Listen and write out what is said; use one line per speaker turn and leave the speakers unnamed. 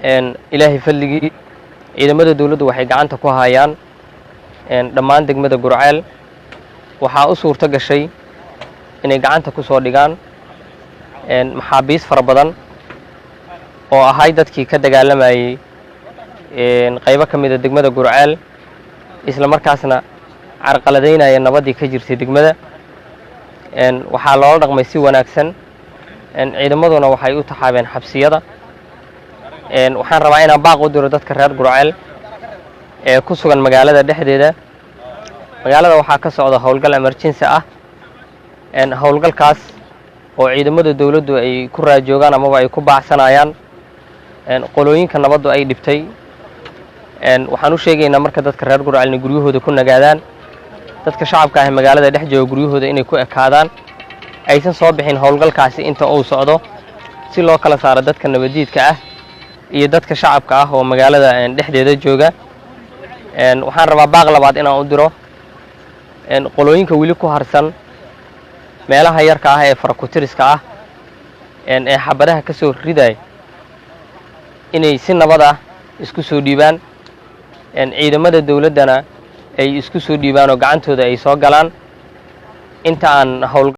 Ilaahay fadligii, ciidamada dowladdu waxay gacanta ku hayaan dhammaan degmada Gurceel. Waxaa u suurto gashay inay gacanta ku soo dhigaan maxaabiis fara badan oo ahay dadkii ka dagaalamayey qaybo ka mida degmada Gurceel, isla markaasna carqaladaynaya nabaddii ka jirtay degmada. Waxaa loola dhaqmay si wanaagsan, ciidamaduna waxay u taxaabeen xabsiyada. Waxaan rabaa inaan baaq u diro dadka reer Gurceel ee ku sugan magaalada dhexdeeda. Magaalada waxaa ka socda howlgal emergency ah, howlgalkaas oo ciidamada dowladdu ay ku raajoogaan amaba ay ku baacsanayaan qolooyinka nabaddu ay dhibtay. Waxaan u sheegaynaa marka dadka reer Gurceel inay guryahooda ku nagaadaan, dadka shacabka ah ee magaalada dhex jooga guryahooda inay ku ekaadaan, aysan soo bixin howlgalkaasi inta uu socdo, si loo kala saaro dadka nabadiidka ah iyo dadka shacabka ah oo magaalada dhexdeeda jooga. Waxaan rabaa baaq labaad inaan u diro qolooyinka weli ku harsan meelaha yarka ah ee farakutiriska ah ee xabadaha ka soo ridaya inay si nabad ah isku soo dhiibaan, ciidamada dowladdana ay isku soo dhiibaan oo gacantooda ay soo galaan inta aan howl